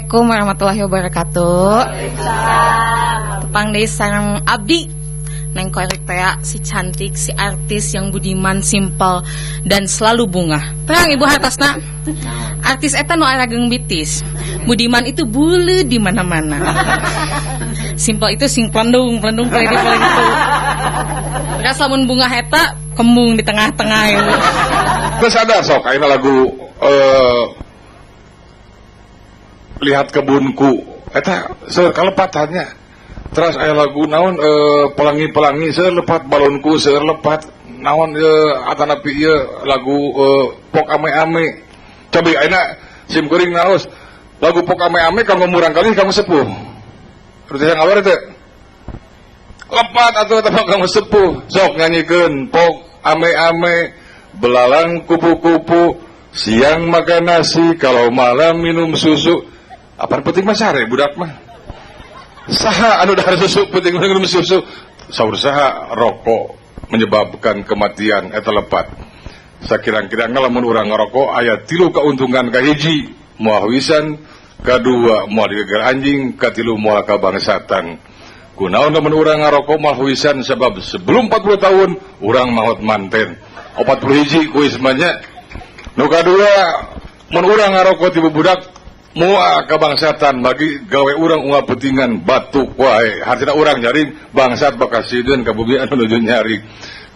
Assalamualaikum warahmatullahi wabarakatuh. Tepang deui sareng abdi Neng Korek teh, si cantik, si artis yang budiman, simpel dan selalu bungah. Terang Ibu hartosna. Artis eta nu arageng bitis. Budiman itu bulu di mana-mana. Simpel itu sing pelendung, pelendung peledi peledi. Terus lamun bungah eta kembung di tengah-tengah itu. Terus ada sok ayeuna lagu Lihat Kebunku, eta seueur kalepatannya. Terus aya lagu naon, Pelangi-pelangi seueur lepat, Balonku seueur lepat, naon atanapi ieu lagu Pok Ame-ame. Cobi ayeuna sim kuring naos lagu Pok Ame-ame kanggo murang kali, kanggo sepuh. Terus yang ngabar teh lepat atau eta kanggo sepuh. Sok nyanyikeun Pok Ame-ame, belalang kupu-kupu, siang makan nasi, kalau malam minum susu. Apa penting mah sare budak mah. Saha anu dahar susu, penting minum susu. Saur saha rokok menyebabkan kematian? Eta lepat. Sakirang-kirangna lamun urang ngarokok aya tilu keuntungan: kahiji moal huisan, kadua moal digeger anjing, katilu moal kabangsatan. Kunaon lamun urang ngarokok moal huisan? Sebab sebelum 40 tahun urang maot manten. 41 kuis mah nya. Nu kadua, mun urang ngarokok ti budak moal kabangsatan, bagi gawe urang unggal peutingan batuk wae, hartina urang nyaring bangsat bakal sideun ka bumi anu nuju nyaring.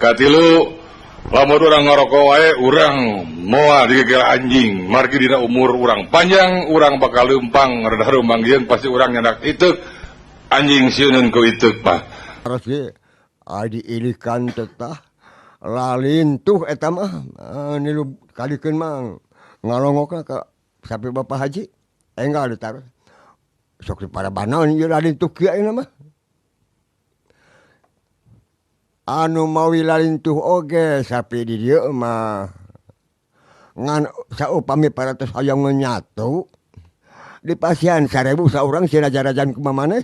Katilu, lamun urang ngarokok wae urang moal digeger anjing, margi dina umur urang panjang urang bakal leumpang rada reumbang jeung pasti urang nyandak iteuk, anjing sieuneun ku iteuk mah. Harus ge diilikan tetah lalintuh eta mah nilu kalikeun mah ngalongok ka sapi Bapak Haji enggal ditaruh sok di parabanaon ieu lalintuh kieu ayeuna mah. Anu mawi lalintuh oge sapi di dieu mah, ngan saupami parantos hoyong nyatu dipasihan 1000 saurang, sieun jarajan kumaha maneh.